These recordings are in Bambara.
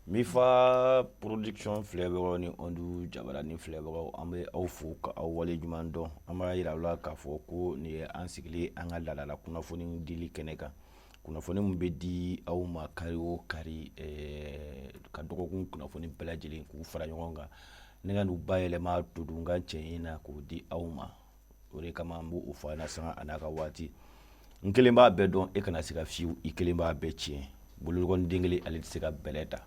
Mifa Production filɛbagaw ni Ondu Jabarani filɛbagaw, an bɛ aw fo ka aw waleɲuman dɔn. An b'a yira aw la k'a fɔ ko nin ye an sigilen an ka laadala kunnafoni dili kɛnɛ kan, kunnafoni min bɛ di aw ma kari o kari, ka dɔgɔkun kunnafoni bɛɛ lajɛlen k'u fara ɲɔgɔn kan ne ka n'u bayɛlɛma todunkan cɛɲi na k'o di aw ma. O de kama an b'o fɔ an na sanga a n'a ka waati. N kelen b'a bɛɛ dɔn, e kana se ka fiyewu, i kelen b'a bɛɛ tiɲɛ. Bolokɔni den kelen, ale tɛ se ka bɛlɛ ta.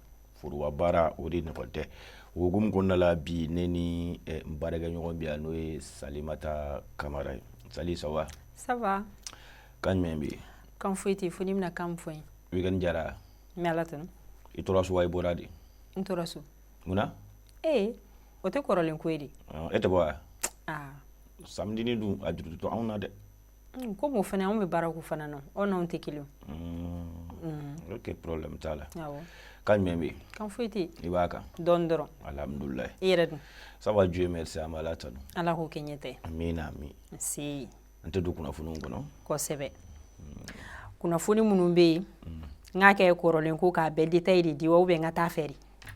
Foroba baara, o de ɲɔgɔn tɛ. O hukumu kɔnɔna la, bi ne ni n baarakɛɲɔgɔn bi yan, n'o ye Salimata Kamara ye. Sali, ça va? Ça va. Kan jumɛn bɛ yen? Kan foyi tɛ yen, fo n'i bɛna kan min fɔ n ye. Weekend diyara? N bɛ Ala tanu. I tora so wa, i bɔra de? N tora so. Munna? Ee, o tɛ kɔrɔlen ko ye de. E tɛ bɔ wa? Aa. Samedi ni dun, a juru tɛ to anw na dɛ. Komi o fana, anw bɛ baara k'o fana na, aw n'anw tɛ kelen. Ok, problème t'a la. Awɔ. Kan jumɛn bɛ yen? Kan foyi tɛ yen. I b'a kan? Dɔɔni dɔrɔn. Alhamdulilayi. I yɛrɛ dun? Ça va, Dieu merci, an bɛ Ala tanu. Ala k'o kɛ ɲɛ tɛ. Amina, amin. Nse. An tɛ don kunnafoniw kɔnɔ. Kosɛbɛ. Kunnafoni minnu bɛ yen, n k'a kɛ kɔrɔlen ko k'a bɛɛ détail de di wa, ou bien n ka taa fɛ de?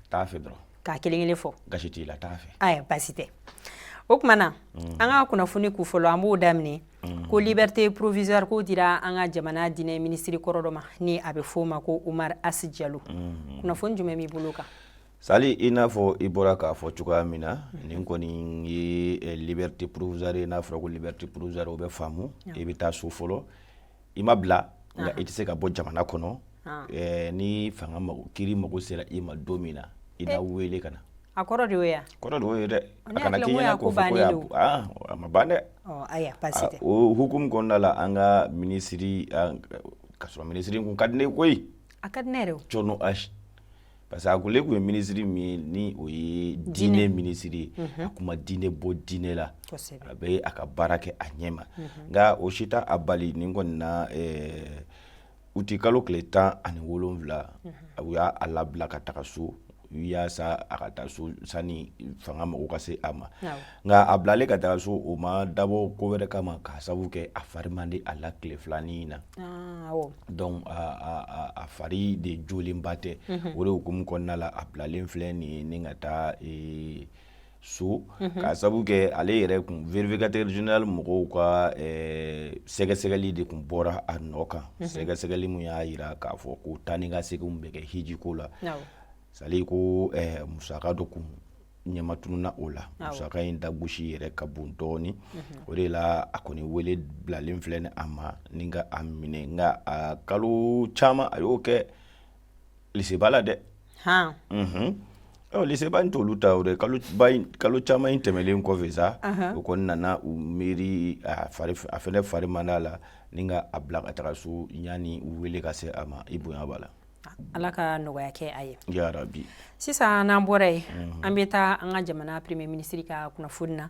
Taa fɛ dɔrɔn. K'a kelen kelen fɔ. Gasi t'i la, taa fɛ. Ayiwa, baasi tɛ. O tuma na, an ka kunnafoni kun fɔlɔ, an b'o daminɛ ko liberté provisoire k'o dira an ka jamana diinɛ minisiri kɔrɔ dɔ ma, ni a bɛ f'o ma ko Umar As Jalo. Kunnafoni jumɛn b'i bolo kan? Sali, i n'a fɔ i bɔra k'a fɔ cogoya min na, nin kɔni ye liberté provisoire ye. N'a fɔra ko liberté provisoire, o bɛ faamu, i bɛ taa so fɔlɔ, i ma bila, nka i tɛ se ka bɔ jamana kɔnɔ. Ni fanga mago, kiiri mago sera i ma don min na, i na wele ka na. A kɔrɔ de y'o ye? Kɔrɔ de y'o ye dɛ. A kana k'i ɲɛna ko fɔ ko ya, a ma ban dɛ. Ayiwa, baasi tɛ. O hukumu kɔnɔna la, an ka minisiri, ka sɔrɔ minisiri kun ka di ne ye koyi. A ka di ne yɛrɛ o. Thierno H, parce que a kun ye minisiri min ye, ni o ye diinɛ minisiri ye, a kun ma diinɛ bɔ diinɛ la, a bɛ a ka baara kɛ a ɲɛ ma. Nka o si t'a a bali, nin kɔni na, uti kalo tile 17, u y'a labila ka taga so, yaasa a ka taa so sani fanga mago ka se a ma. Nka a bilalen ka taga so, o ma dabɔ ko wɛrɛ kama k'a sababu kɛ a fari man di a la tile filanin na. Donc a fari de jolenba tɛ. O de hukumu kɔnɔna la, a bilalen filɛ nin ye ni ka taa so, k'a sababu kɛ ale yɛrɛ kun vérificateur général mɔgɔw ka sɛgɛsɛgɛli de kun bɔra a nɔ kan, sɛgɛsɛgɛli mun y'a yira k'a fɔ ko taa ni ka seginw bɛ kɛ hijiko la. Sali, ko musaka dɔ kun ɲɛma tununna o la, musaka in dagosi yɛrɛ ka bon dɔɔni. O de la a kɔni wele bilalen filɛ ni a ma ni ka a minɛ. Nka a kalo caman a y'o kɛ liseba la dɛ. Liseba in t'olu ta o dɛ. Kalo caman in tɛmɛlen kɔfɛ sa, o kɔni nana u miiri, a fari, a fɛnɛ fari man d'a la, ni ka a bila ka taga so yanni u wele ka se a ma. I bonya b'a la. Ala ka nɔgɔya kɛ a ye. Yarabi. Sisan, n'an bɔra yen, an bɛ taa an ka jamana premier ministre ka kunnafoni na,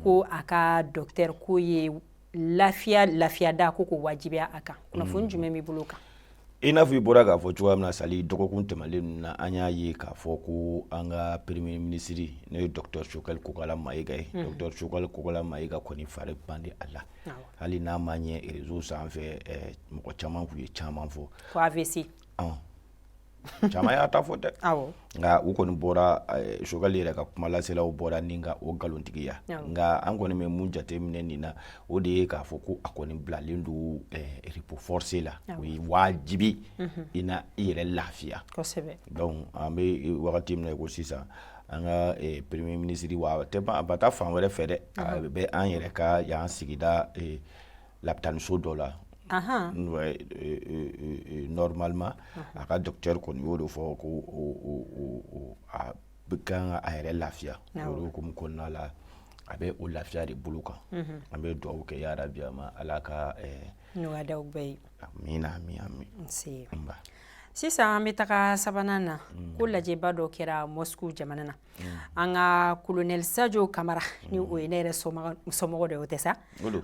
ko a ka docteur ko ye lafiya lafiyada ko k'o wajibiya a kan. Kunnafoni jumɛn b'i bolo kan? I n'a fɔ i bɔra k'a fɔ cogoya min na, Sali, dɔgɔkun tɛmɛlen ninnu na, an y'a ye k'a fɔ ko an ka premier ministre, n'o ye docteur Choguel Kokalla Maïga ye, docteur Choguel Kokalla Maïga kɔni fari man di a la. Hali n'a ma ɲɛ, réseau sanfɛ, mɔgɔ caman k'u ye caman fɔ. Ko AVC. Caman y'a ta fɔ dɛ. Nka u kɔni bɔra, Choguel yɛrɛ ka kumalaselaw bɔra ni ka o nkalontigiya. Nka an kɔni bɛ mun jateminɛ nin na, o de ye k'a fɔ ko a kɔni bilalen don repos forcé la. O ye wajibi, i na i yɛrɛ lafiya. Donc an bɛ wagati min na i ko sisan, an ka premier ministre wa tɛ a ba taa fan wɛrɛ fɛ dɛ, a bɛ an yɛrɛ ka yan sigida lapitaniso dɔ la. Normalement, a ka docteur kɔni y'o de fɔ ko a bɛ kan ka a yɛrɛ lafiya. O de hukumu kɔnɔna la, a bɛ o lafiya de bolo kan. An bɛ dugawu kɛ, yarabi, a ma Ala ka nɔgɔya d'aw bɛɛ ye. Amina, amin, amin. Nse. Sisan an bɛ taga sabanan na, ko lajɛba dɔ kɛra Moscou jamana na. An ka colonel Sadio Kamara, ni o ye ne yɛrɛ somɔgɔ dɔ ye, o tɛ sa,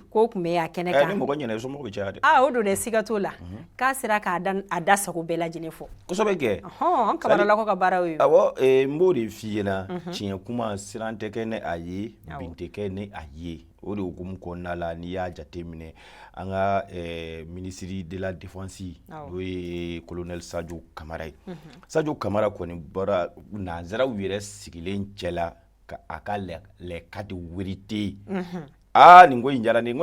ko tun bɛ a kɛnɛ kan. Ni mɔgɔ ɲɛna, somɔgɔ bɛ caya dɛ. Aa, o don dɛ, siga t'o la. K'a sera k'a a da sago bɛɛ lajɛlen fɔ. Kosɛbɛ kɛ. An Kamaralakaw ka baara ye. Awɔ, n b'o de f'i ɲɛna. Tiɲɛ kuma, siran tɛ kɛ ne a ye, bin tɛ kɛ ne a ye. O de hukumu kɔnɔna la, n'i y'a jateminɛ, an ka ministre de la défense, n'o ye colonel Sadio Kamara ye, Sadio Kamara kɔni bɔra nanzaraw yɛrɛ sigilen cɛ la ka a ka les quatre vérités. Aa, nin ko in diyara ne ye.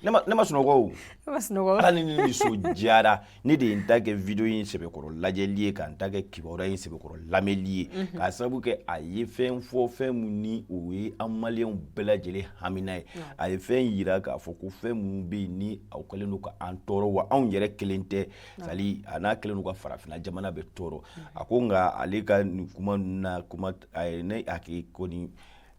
Ne ma sunɔgɔ o. Ne ma sunɔgɔ. Ala ni ne nisɔndiyara. Ne de ye n ta kɛ vidéo in sɛbɛkɔrɔ lajɛli ye, ka n ta kɛ kibaruya in sɛbɛkɔrɔ lamɛnli ye, k'a sababu kɛ a ye fɛn fɔ, fɛn min ni o ye an maliyɛnw bɛɛ lajɛlen hamina ye. A ye fɛn yira k'a fɔ ko fɛn minnu bɛ yen ni aw kɛlen don ka an tɔɔrɔ, wa anw yɛrɛ kelen tɛ, sali a n'a kɛlen don ka farafinna jamana bɛɛ tɔɔrɔ. A ko nka ale ka nin kuma ninnu na, kuma a ye ne a k'i kɔni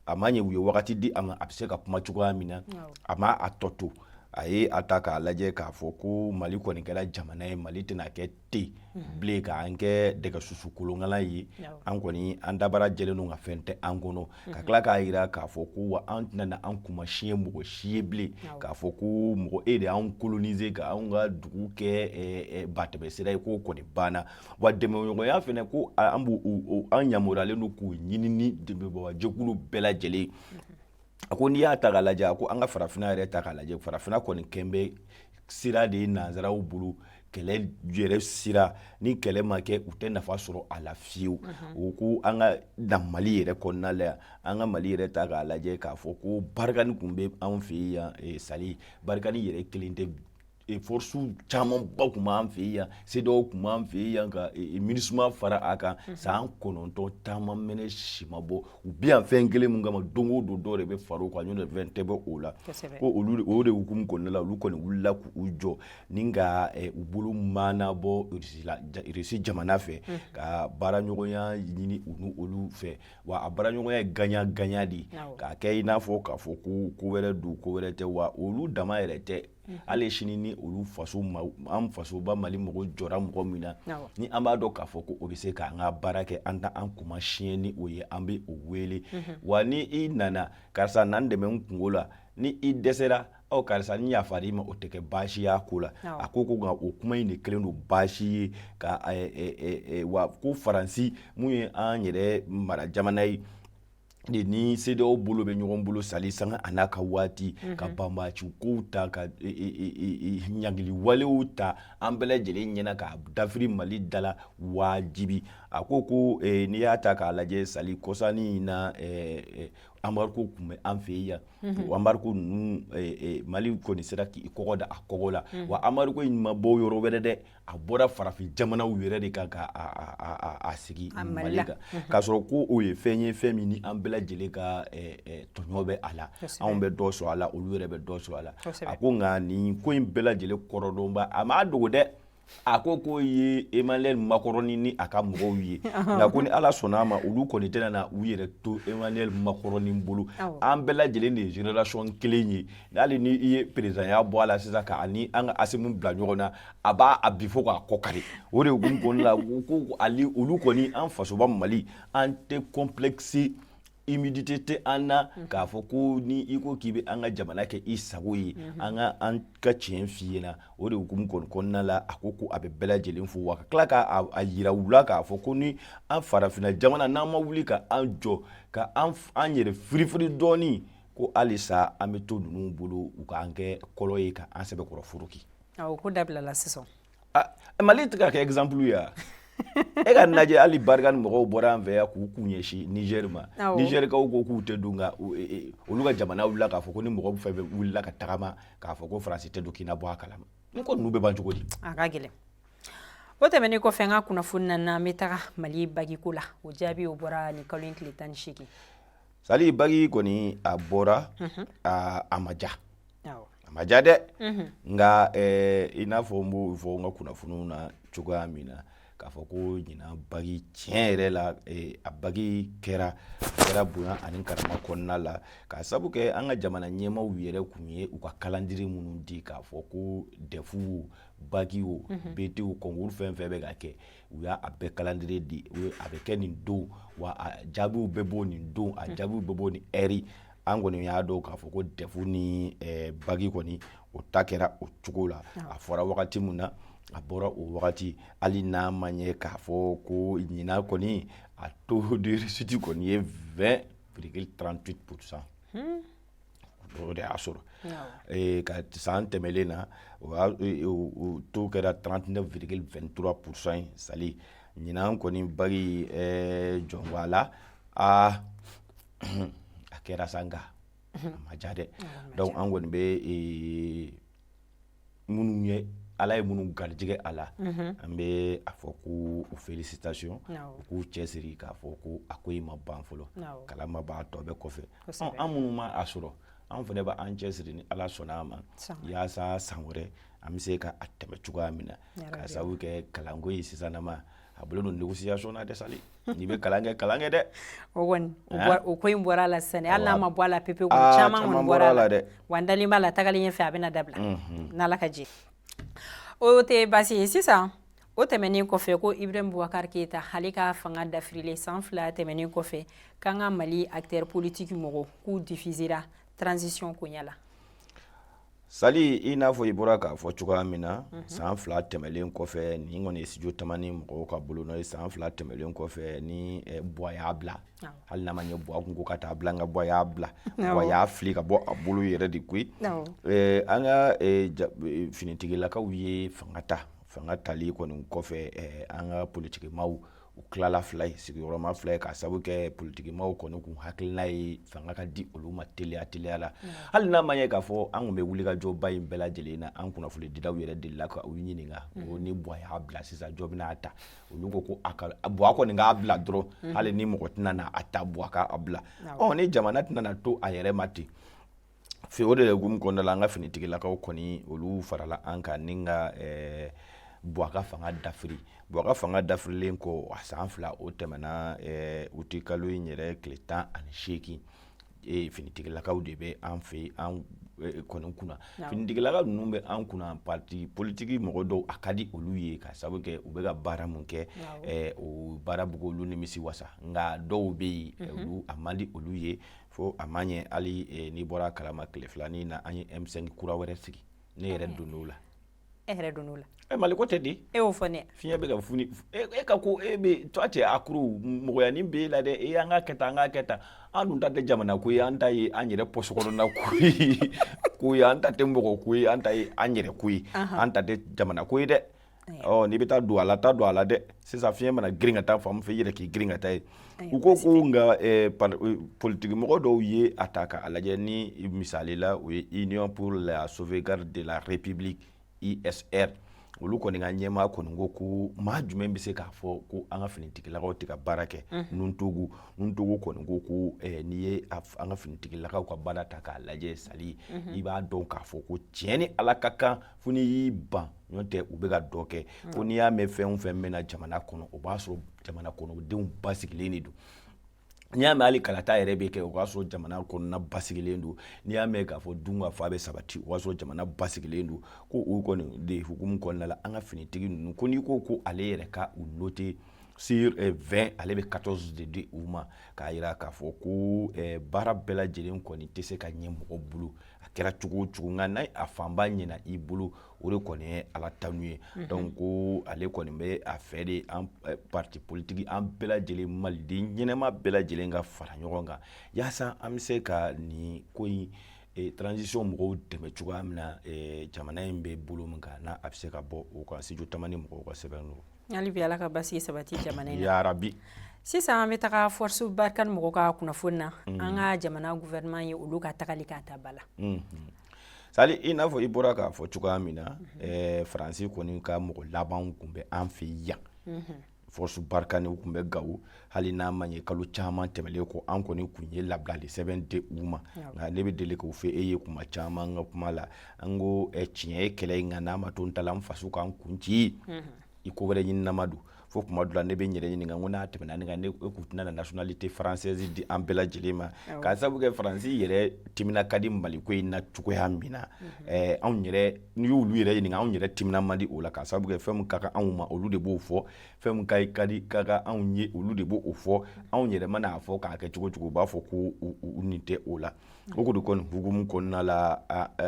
a ma ɲɛ, u ye wagati di a ma, a bɛ se ka kuma cogoya min na, a ma a tɔ to. A ye a ta k'a lajɛ k'a fɔ ko Mali kɔni kɛra jamana ye, Mali tɛna kɛ ten bilen k'an kɛ dɛgɛ susu kolonkala ye. An kɔni, an dabara jɛlen don, ka fɛn tɛ an kɔnɔ. Ka tila k'a jira k'a fɔ ko wa an tɛna na an kunmasiɲɛ mɔgɔ si ye bilen, k'a fɔ ko mɔgɔ e de y'anw coloniser ka anw ka dugu kɛ batɛmɛ sira ye, k'o kɔni banna. Wa dɛmɛɲɔgɔnya fana, ko an b'o, an yamaruyalen don k'o ɲini ni dɛmɛbagajɛkulu bɛɛ lajɛlen. A ko n'i y'a ta k'a lajɛ, a ko an ka farafinna yɛrɛ ta k'a lajɛ, farafinna kɔni kɛn bɛ sira de ye nanzaraw bolo, kɛlɛ yɛrɛ sira. Ni kɛlɛ ma kɛ, u tɛ nafa sɔrɔ a la fiyewu. O ko an ka na Mali yɛrɛ kɔnɔna la yan, an ka Mali yɛrɛ ta k'a lajɛ k'a fɔ ko Barkhane tun bɛ anw fɛ yan. Sali, Barkhane yɛrɛ kelen tɛ, force camanba tun b'an fɛ yan. CEDEAO tun b'an fɛ yan, ka MINUSMA fara a kan. San 9 taama mɛnɛ si ma bɔ. U bɛ yan fɛn kelen mun kama, don o don dɔw de bɛ far'o kan, n'o tɛ fɛn tɛ bɔ o la. Ko olu o de hukumu kɔnɔna la, olu kɔni wulila k'u jɔ ni ka u bolo maana bɔ Irisi jamana fɛ, ka baaraɲɔgɔnya ɲini u ni olu fɛ. Wa a baaraɲɔgɔnya ye gagnant gagnant de ye, k'a kɛ i n'a fɔ k'a fɔ ko ko wɛrɛ don, ko wɛrɛ tɛ. Wa olu dama yɛrɛ tɛ, hali sini ni olu faso, an fasoba Mali mɔgɔ jɔra mɔgɔ min na, ni an b'a dɔn k'a fɔ ko o bɛ se k'an ka baara kɛ, an ta an kunma siɲɛ ni o ye, an bɛ o wele. Wa ni i nana, karisa n'an dɛmɛ n kungo la, ni i dɛsɛra, ɔ karisa ni yafara i ma, o tɛ kɛ baasi y'a ko la. A ko nka o kuma in de kɛlen don baasi ye ka wa ko Faransi mun ye an yɛrɛ mara jamana ye de ni CEDEAO bolo bɛ ɲɔgɔn bolo, sali sanga a n'a ka waati, ka banbaanci kow ta, ka ɲangili walew ta an bɛɛ lajɛlen ɲɛna, ka dafiri Mali da la wajibi. A ko n'i y'a ta k'a lajɛ, sali, kɔsanni in na, embargo tun bɛ an fɛ yan. O embargo ninnu, Mali kɔni sera k'i kɔgɔ da a kɔgɔ la. Wa embargo in ma bɔ yɔrɔ wɛrɛ dɛ, a bɔra farafin jamanaw yɛrɛ de kan ka a sigi Mali kan, k'a sɔrɔ ko o ye fɛn ye, fɛn min ni an bɛɛ lajɛlen ka tɔɲɔ bɛ a la. Anw bɛ dɔ sɔrɔ a la, olu yɛrɛ bɛ dɔ sɔrɔ a la. A ko nka nin ko in bɛɛ lajɛlen kɔrɔdɔnba, a m'a dogo dɛ, a ko k'o ye Emmanuel Macron ni a ka mɔgɔw ye. Nka ko ni Ala sɔnna a ma, olu kɔni tɛna na u yɛrɛ to Emmanuel Macron bolo. An bɛɛ lajɛlen de ye génération kelen ye. Hali ni i ye présidentya bɔ a la sisan, ka ni an ka Assimi bila ɲɔgɔn na, a b'a a bi fo k'a kɔ kari. O de hukumu kɔnɔna la, ko ale olu kɔni, an fasoba Mali, an tɛ complexe, humilité tɛ an na, k'a fɔ ko ni i ko k'i bɛ an ka jamana kɛ i sago ye. An ka tiɲɛ f'i ɲɛna. O de hukumu kɔni kɔnɔna la, a ko ko a bɛ bɛɛ lajɛlen fo, wa ka tila k'a yira u la k'a fɔ ko ni an farafinna jamana, n'an ma wuli ka an jɔ, ka an yɛrɛ firifiri dɔɔni, ko halisa an bɛ to ninnu bolo, u k'an kɛ kɔlɔ ye, ka an sɛbɛkɔrɔ foroki. Awɔ, ko dabilala sisan. Mali tɛ ka kɛ exemple ye wa? E ka lajɛ, hali Barkhane mɔgɔw bɔra an fɛ yan k'u kun ɲɛsin Niger ma. Nizɛrikaw ko k'u tɛ don, nka olu ka jamana wulila k'a fɔ ko ni mɔgɔ fɛn fɛn wulila ka tagama k'a fɔ ko Faransi tɛ don, k'i na bɔ a kalama. Ni ko ninnu bɛ ban cogo di? A ka gɛlɛn. O tɛmɛnen kɔfɛ, n ka kunnafoni na, an bɛ taga Mali bac ko la. O jaabi, o bɔra nin kalo in tile 18. Sali, bac kɔni a bɔra, a ma ja, a ma ja dɛ. Nka i n'a fɔ n b'o fɔ n ka kunnafoniw na cogoya min na, k'a fɔ ko ɲinan bac, tiɲɛ yɛrɛ la, a bac kɛra, a kɛra bonya ani karama kɔnɔna la, k'a sabu kɛ an ka jamana ɲɛmaaw yɛrɛ kun ye u ka calendrier minnu di, k'a fɔ ko DEF o, bac o, BT o, concours fɛn fɛn bɛ ka kɛ, u y'a bɛɛ calendrier di. A bɛ kɛ nin don, wa a jaabiw bɛ bɔ nin don, a jaabiw bɛ bɔ nin heure. An kɔni y'a dɔn k'a fɔ ko DEF ni bac kɔni, o ta kɛra o cogo la. A fɔra wagati min na, a bɔra o wagati. Hali n'a ma ɲɛ k'a fɔ ko ɲinan kɔni, a taux de réussite kɔni ye 20,38%. O de y'a sɔrɔ. Ka san tɛmɛlen na, o taux kɛra 39,23% ye. Sali, ɲinan kɔni bac jɔn a la, aa, a kɛra sa, nka a ma diya dɛ. Donc an kɔni bɛ minnu ye, Ala ye minnu garijɛgɛ a la, an bɛ a fɔ ko u félicitation, u k'u cɛsiri k'a fɔ ko a ko in ma ban fɔlɔ, kalan ma ban, a tɔ bɛ kɔfɛ. An minnu ma a sɔrɔ, an fana bɛ an cɛsiri ni Ala sɔnna a ma, yaasa san wɛrɛ an bɛ se ka a tɛmɛ cogoya min na, ka sababu kɛ kalanko in sisanama a bolo don négociation na dɛ. Sali, n'i bɛ kalan kɛ, kalan kɛ dɛ. O kɔni, o ko in bɔra a la sisan, hali n'a ma bɔ a la pepewu, caman kɔni bɔra a la dɛ. Wa n dalen b'a la, tagalen ɲɛfɛ a bɛna dabila n'Ala ka jɛ. O tɛ baasi ye. Sisan, o tɛmɛnen kɔfɛ, ko Ibrahim Boubacar Keita, ale ka fanga dafirilen san 2 tɛmɛnen kɔfɛ, k'an ka Mali acteur politique mɔgɔw k'u divisera transition koɲɛ la. Sali, i n'a fɔ i bɔra k'a fɔ cogoya min na, san 2 tɛmɛlen kɔfɛ, nin kɔni ye studio Tamani mɔgɔw ka bolo nɔ ye. San 2 tɛmɛlen kɔfɛ ni Buwa y'a bila, hali n'a ma ɲɛ Buwa kun ko ka taa bila, nka Buwa y'a bila, Buwa y'a fili ka bɔ a bolo yɛrɛ de koyi. An ka finitigilakaw ye fanga ta. Fanga tali kɔni kɔfɛ, an ka politikimaw u tilala fila ye, sigiyɔrɔma fila ye, k'a sababu kɛ politikimaw kɔni kun hakilina ye fanga ka di olu ma teliya teliya la. Hali n'a ma ɲɛ k'a fɔ an kun bɛ wulikajɔba in bɛɛ lajɛlen na, an kunnafonidilaw yɛrɛ delila ka u ɲininka ko ni Buwa y'a bila sisan, jɔ bɛna a ta? Olu ko ko a ka Buwa kɔni k'a bila dɔrɔn, hali ni mɔgɔ tɛna na a ta, Buwa k'a bila. Ɔ, ni jamana tɛna na to a yɛrɛ ma ten fɛ, o de hukumu kɔnɔna la, an ka finitigilakaw kɔni, olu farala an kan ni ka Buwa ka fanga dafiri. Buwa ka fanga dafirilen kɔ, a san 2 o tɛmɛna, uti kalo in yɛrɛ tile 18, finitigilakaw de bɛ an fɛ, an kɔni kunna. Finitigilakaw ninnu bɛ an kunna, parti politique mɔgɔ dɔw, a ka di olu ye ka sababu kɛ u bɛ ka baara mun kɛ, o baara bɛ k'olu nimisi wasa. Nka dɔw bɛ yen, olu a man di olu ye fo a ma ɲɛ. Hali n'i bɔra kalama, tile filanin na, an ye M5 kura wɛrɛ sigi, ne yɛrɛ donn'o la. E yɛrɛ donn'o la? E, Mali ko tɛ di. E y'o fɔ ne. Fiɲɛ bɛ ka funi e ka ko e bɛ toi, tu es accro, mɔgɔyanin b'e la dɛ. E, an ka kɛ tan, an ka kɛ tan. An dun ta tɛ jamana ko ye, an ta ye an yɛrɛ poche kɔnɔna ko ye. An ta tɛ mɔgɔ ko ye, an ta ye an yɛrɛ ko ye, an ta tɛ jamana ko ye dɛ. Ɔ, n'i bɛ taa don a la, taa don a la dɛ. Sisan fiɲɛ mana girin ka taa fan min fɛ, i yɛrɛ k'i girin ka taa yen. U ko ko nka politiki mɔgɔ dɔw ye a ta k'a lajɛ, ni misali la, o ye Union pour la sauvegarde de la République, USR. Olu kɔni ka ɲɛmaa kɔni ko ko maa jumɛn bɛ se k'a fɔ ko an ka finitigilakaw tɛ ka baara kɛ? Nuntogo Nuntogo kɔni ko ko n'i ye an ka finitigilakaw ka baara ta k'a lajɛ, Sali, i b'a dɔn k'a fɔ ko tiɲɛ ni Ala ka kan, fo n'i y'i ban, n'o tɛ u bɛ ka dɔ kɛ. Ko n'i y'a mɛn fɛn o fɛn mɛnna jamana kɔnɔ, o b'a sɔrɔ jamana kɔnɔdenw basigilen de don. N'i y'a mɛn hali kalata yɛrɛ bɛ kɛ, o b'a sɔrɔ jamana kɔnɔna basigilen don. N'i y'a mɛn k'a fɔ dun ka fa bɛ sabati, o b'a sɔrɔ jamana basigilen don. Ko o kɔni de hukumu kɔnɔna la, an ka finitigi ninnu ko n'i ko ko ale yɛrɛ ka u noter sur 20, ale bɛ 14 de di u ma, k'a jira k'a fɔ ko baara bɛɛ lajɛlen kɔni tɛ se ka ɲɛ mɔgɔ bolo, a kɛra cogo o cogo, nka n'a a fanba ɲɛna i bolo, o de kɔni ye Ala tanu ye. Donc ko ale kɔni bɛ a fɛ de, an parti politique, an bɛɛ lajɛlen, maliden ɲɛnɛma bɛɛ lajɛlen ka fara ɲɔgɔn kan, yaasa an bɛ se ka nin ko in, transition mɔgɔw dɛmɛ cogoya min na, jamana in bɛ bolo min kan, n'a a bɛ se ka bɔ o kan. Studio Tamani mɔgɔw ka sɛbɛn don. Hali bi, Ala ka basigi sabati jamana in na. Yarabi. Sisan an bɛ taga Force Barkhane mɔgɔw ka kunnafoni na. An ka jamana gouvernement ye olu ka tagali k'a ta ba la. Sali, i n'a fɔ i bɔra k'a fɔ cogoya min na, Faransi kɔni ka mɔgɔ labanw tun bɛ an fɛ yan. Force Barkhane u tun bɛ Gawo. Hali n'a ma ɲɛ, kalo caman tɛmɛlen kɔ, an kɔni tun ye labilali sɛbɛn di u ma. Nka ne bɛ deli k'o fɔ e ye kuma caman n ka kuma la, an ko tiɲɛ ye kɛlɛ ye, nka n'a ma to n ta la, n faso k'an kun ci, i ko wɛrɛ ɲininama don. Fo kuma dɔ la, ne bɛ n yɛrɛ ɲininka, n ko n'a tɛmɛna ne kan, ne kun tɛna na nationalité française di an bɛɛ lajɛlen ma, k'a sababu kɛ Faransi yɛrɛ timina ka di Mali ko in na cogoya min na. Anw yɛrɛ, n'i y'olu yɛrɛ ɲininka, anw yɛrɛ timina man di o la, k'a sababu kɛ fɛn min ka kan anw ma, olu de b'o fɔ. Fɛn min ka di ka kan anw ye, olu de b'o fɔ. Anw yɛrɛ mana a fɔ k'a kɛ cogo cogo, u b'a fɔ ko u nin tɛ o la. O de kɔni hukumu kɔnɔna la,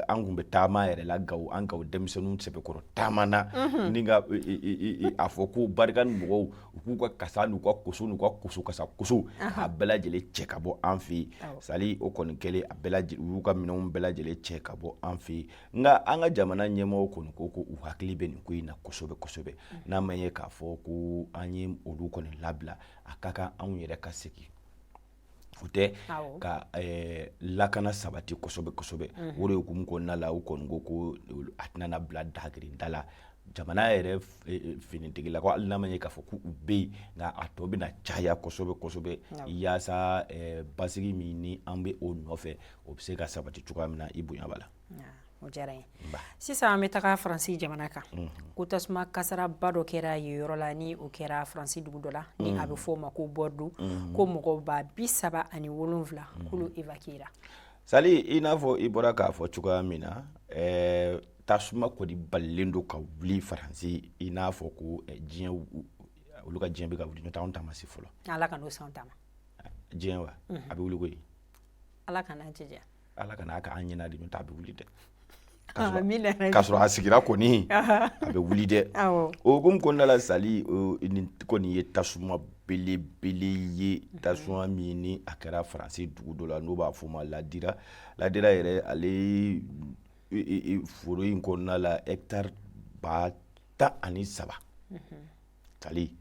an tun bɛ taama yɛrɛ la Gawo, an Gawo denmisɛnninw sɛbɛkɔrɔ taama na ni ka a fɔ ko Barkhane mɔgɔw u k'u ka kasa n'u ka koso n'u ka koso kasa koso a bɛɛ lajɛlen cɛ ka bɔ an fɛ yen. Sali, o kɔni kɛlen, a bɛɛ lajɛlen, u y'u ka minɛnw bɛɛ lajɛlen cɛ ka bɔ an fɛ yen. Nka an ka jamana ɲɛmɔgɔw kɔni ko ko u hakili bɛ nin ko in na kosɛbɛ kosɛbɛ. N'a ma ɲɛ k'a fɔ ko an ye olu kɔni labila, a ka kan anw yɛrɛ ka segin o tɛ ka lakana sabati kosɛbɛ kosɛbɛ. O de hukumu kɔnɔna la, u kɔni ko ko a tɛna na bila dagirinda la jamana yɛrɛ finitigilakaw, hali n'a ma ɲɛ k'a fɔ k'u bɛ yen, nka a tɔ bɛna caya kosɛbɛ kosɛbɛ, yaasa basigi min ni an bɛ o nɔfɛ, o bɛ se ka sabati cogoya min na. I bonya b'a la. O diyara n ye. Sisan an bɛ taga Faransi jamana kan, ko tasuma kasaraba dɔ kɛra yen yɔrɔ la, ni o kɛra Faransi dugu dɔ la, ni a bɛ fɔ o ma ko Bordeaux, ko mɔgɔw 37 k'olu évacuera. Sali, i n'a fɔ i bɔra k'a fɔ cogoya min na, tasuma kɔni balilen don ka wuli Faransi, i n'a fɔ ko diɲɛ, olu ka diɲɛ bɛ ka wuli, n'o tɛ anw ta ma se fɔlɔ. Ala ka n'o s'anw ta ma. Diɲɛ wa, a bɛ wuli koyi. Ala kana jɛjɛ. Ala kana k'an ɲɛna de, n'o tɛ a bɛ wuli dɛ. K'a sɔrɔ a sigira kɔni, a bɛ wuli dɛ. O hukumu kɔnɔna la, Sali, nin kɔni ye tasuma belebele ye, tasuma min ni a kɛra Faransi dugu dɔ la, n'o b'a fɔ o ma Ladira. Ladira yɛrɛ, ale foro in kɔnɔna la, hectare 13,000, Sali,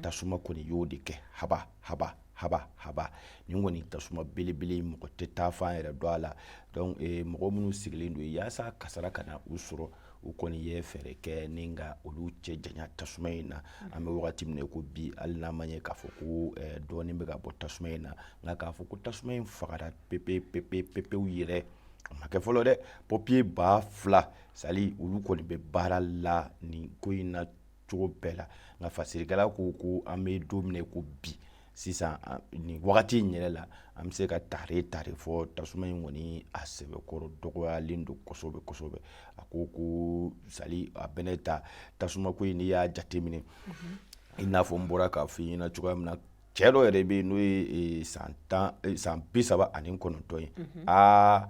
tasuma kɔni y'o de kɛ haba haba haba haba. Nin kɔni tasuma belebele, mɔgɔ tɛ taa fan yɛrɛ dɔn a la. Donc mɔgɔ minnu sigilen don yaasa kasara kana u sɔrɔ, u kɔni ye fɛɛrɛ kɛ ni ka olu cɛ janya tasuma in na. An bɛ wagati min na ko bi, hali n'a ma ɲɛ k'a fɔ ko dɔɔnin bɛ ka bɔ tasuma in na, nka k'a fɔ ko tasuma in fagara pepe pepe pepewu yɛrɛ, a ma kɛ fɔlɔ dɛ. Pompier 2000, Sali, olu kɔni bɛ baara la nin ko in na cogo bɛɛ la. Nka fasirikɛla ko ko an bɛ don min na ko bi sisan, nin wagati in yɛrɛ la, an bɛ se ka tare tare fɔ tasuma in kɔni a sɛbɛkɔrɔ dɔgɔyalen don kosɛbɛ kosɛbɛ. A ko ko, Sali, a bɛnɛ ta tasuma ko in, n'i y'a jateminɛ, i n'a fɔ n bɔra k'a f'i ɲɛna cogoya min na, cɛ dɔ yɛrɛ bɛ yen, n'o ye san 10, san 39 ye. Aa,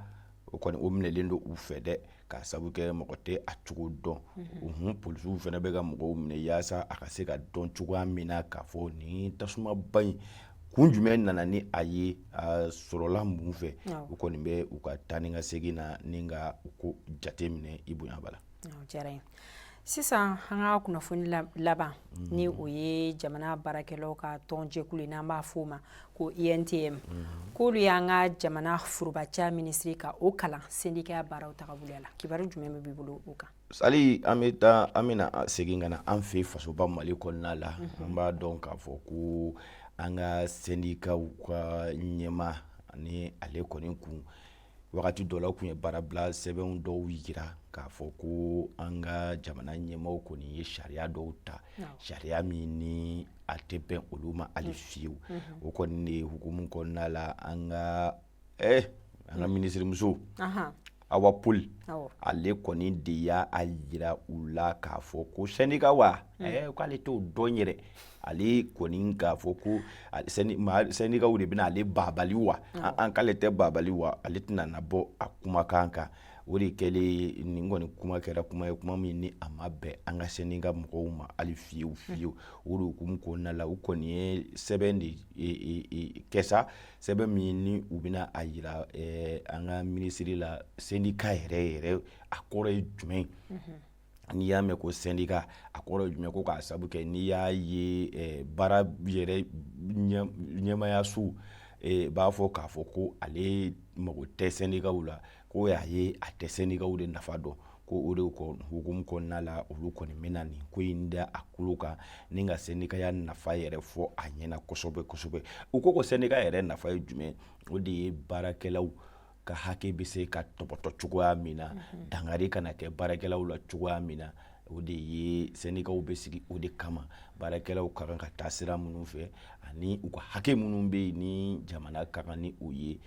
o kɔni, o minɛlen don u fɛ dɛ, k'a sabu kɛ mɔgɔ tɛ a cogo dɔn. Uhun, polisiw fana bɛ ka mɔgɔw minɛ yaasa a ka se ka dɔn cogoya min na k'a fɔ nin tasumaba in kun jumɛn nana ni a ye, a sɔrɔla mun fɛ. U kɔni bɛ u ka taa ni ka segin na ni ka u ko jate minɛ. I bonya b'a la. Diyara n ye. Sisan an ka kunnafoni laban, ni o ye jamana baarakɛlaw ka tɔnjɛkulu ye, n'an b'a fɔ o ma ko UNTM, k'olu y'an ka jamana forobaca minisiri ka o kalan syndicat baaraw tagabolo la. Kibaru jumɛn bɛ b'i bolo o kan? Sali, an bɛ taa, an bɛna segin ka na an fɛ fasoba Mali kɔnɔna la. An b'a dɔn k'a fɔ ko an ka syndicatw ka ɲɛmaa ani ale kɔni kun wagati dɔ la, u kun ye baarabila sɛbɛnw dɔw yira k'a fɔ ko an ka jamana ɲɛmaaw kɔni ye sariya dɔw ta, sariya min ni a tɛ bɛn olu ma hali fiyewu. O kɔni de hukumu kɔnɔna la, an ka minisirimuso Awa Paul, ale kɔni de y'a yira u la k'a fɔ ko syndicat wa, k'ale t'o dɔn yɛrɛ. Ale kɔni k'a fɔ ko syndicatw de bɛna ale babali wa, an k'ale tɛ babali wa, ale tɛna na bɔ a kumakan kan. O de kɛlen, nin kɔni kuma kɛra kuma ye, kuma min ni a ma bɛn an ka syndicat mɔgɔw ma hali fiyewu fiyewu. O de hukumu kɔnɔna la, u kɔni ye sɛbɛn de kɛ sa, sɛbɛn min ni u bɛna a yira an ka minisiri la, syndicat yɛrɛ yɛrɛ a kɔrɔ ye jumɛn ye. N'i y'a mɛn ko syndicat, a kɔrɔ ye jumɛn? Ko k'a sabu kɛ n'i y'a ye baara yɛrɛ ɲɛmayaso b'a fɔ k'a fɔ ko ale mago tɛ syndicatw la, ko y'a ye a tɛ syndicatw de nafa dɔn. Ko o de hukumu kɔnɔna la, olu kɔni bɛna nin ko in da a tulo kan ni ka syndicat nafa yɛrɛ fɔ a ɲɛna kosɛbɛ kosɛbɛ. U ko ko syndicat yɛrɛ nafa ye jumɛn? O de ye baarakɛlaw ka hakɛ bɛ se ka tɔbɔtɔ cogoya min na, dankari kana kɛ baarakɛlaw la cogoya min na. O de ye syndicatw bɛ sigi o de kama, baarakɛlaw ka kan ka taa sira minnu fɛ ani u ka hakɛ minnu bɛ yen ni jamana ka kan ni o ye.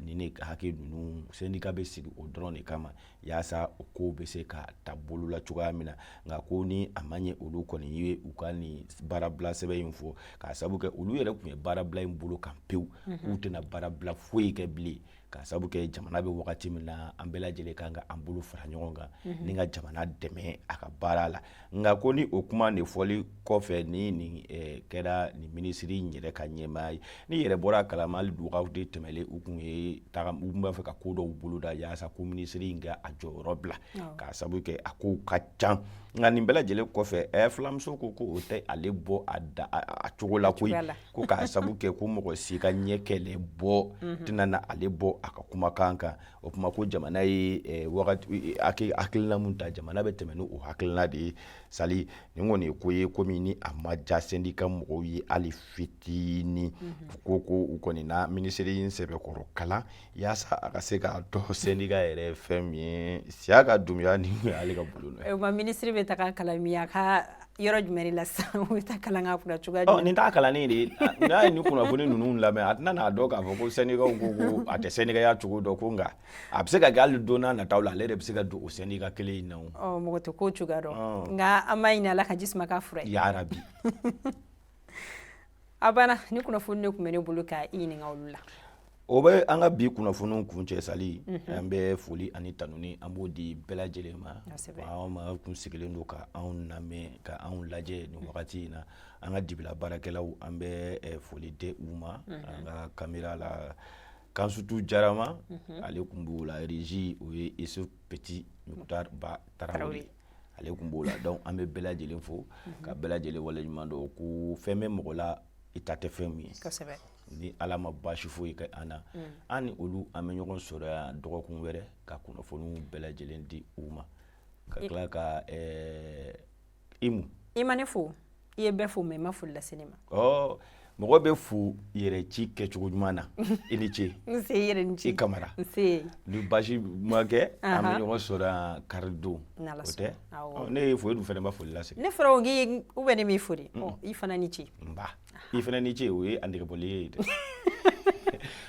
Nin ne hakɛ ninnu, syndicat bɛ sigi o dɔrɔn de kama. yaasa o kow bɛ se ka ta bolo la cogoya min na. Nka ko ni a ma ɲɛ, olu kɔni ye u ka nin baarabila sɛbɛn in fɔ k'a sabu kɛ olu yɛrɛ tun ye baarabila in bolo kan pewu, k'u tɛna baarabila foyi kɛ bilen, k'a sabu kɛ jamana bɛ wagati min na, an bɛɛ lajɛlen kan ka an bolo fara ɲɔgɔn kan ni ka jamana dɛmɛ a ka baara la. Nka ko ni o kuma nin fɔli kɔfɛ, ni nin kɛra nin minisiri in yɛrɛ ka ɲɛmaa ye, ni yɛrɛ bɔra a kalama, hali wagati tɛmɛlen, u tun ye taga, u tun b'a fɛ ka ko dɔw boloda yaasa ko minisiri in ka a jɔyɔrɔ bila, k'a sabu kɛ a kow ka ca. Nka nin bɛɛ lajɛlen kɔfɛ, filamuso ko ko o tɛ ale bɔ a da a cogo la koyi, ko k'a sabu kɛ ko mɔgɔ si ka ɲɛ kɛlɛ bɔ tɛna na ale bɔ a ka kumakan kan. O tuma ko jamana ye wagati hakilina mun ta, jamana bɛ tɛmɛ ni o hakilina de ye. Sali, nin kɔni ye ko ye komi ni a ma diya syndicat mɔgɔw ye hali fitinin. Ko u kɔni na minisiri in sɛbɛkɔrɔ kalan yaasa a ka se k'a dɔn syndicat yɛrɛ ye fɛn min ye. Siyaka Dunbiya, nin ye ale ka bulon ye. O ma minisiri bɛ taga kalan min a ka yɔrɔ jumɛn de la sisan? U bɛ taa kalan k'a kunna cogoya jumɛn? Nin t'a kalannen de ye. N'a ye nin kunnafoni ninnu lamɛn, a tɛna n'a dɔn k'a fɔ ko syndicatw ko a tɛ syndicatya cogo dɔn, ko nka a bɛ se ka kɛ hali don n'a nataw la, ale yɛrɛ bɛ se ka don o syndicat kelen in na o. Ɔ, mɔgɔ tɛ ko cogoya dɔn, nka an b'a ɲini Ala ka ji suma k'a fura ye. Yarabi. A banna, ni kunnafoni de tun bɛ ne bolo ka i ɲininka olu la. O bɛ an ka bi kunnafoniw kuncɛ. Sali, an bɛ foli ani tanuni, an b'o di bɛɛ lajɛlen ma. Maa o maa kun sigilen don ka anw lamɛn, ka anw lajɛ nin wagati in na, an ka dibila baarakɛlaw, an bɛ foli di u ma. An ka kamera la, Kansutu Jarama, ale tun b'o la. Régie, o ye Isuf Petit Mukhtar Ba Tarawele, ale tun b'o la. Donc an bɛ bɛɛ lajɛlen fo ka bɛɛ lajɛlen waleɲuman dɔn, ko fɛn bɛ mɔgɔ la, i ta tɛ fɛn min ye. Ni Ala ma baasi foyi kɛ an na, an ni olu, an bɛ ɲɔgɔn sɔrɔ yan dɔgɔkun wɛrɛ ka kunnafoniw bɛɛ lajɛlen di u ma, ka tila ka i mu. I ma ne fo. I ye bɛɛ fo, mais i ma foli lase ne ma. Ɔ, mɔgɔ bɛ fo yɛrɛ ci kɛcogo ɲuman na. I ni ce. Nse, i yɛrɛ ni ce. I Kamara. Nse. Ni baasi ma kɛ, an bɛ ɲɔgɔn sɔrɔ yan kari don. O tɛ ne ye fo, e dun fana ma foli lase. Ne fɔra k'i ou bien ne m'i fo de? I fana ni ce. Nba, i fana ni ce. O ye a negebɔli ye dɛ.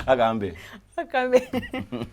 A k'an bɛn. A k'an bɛn.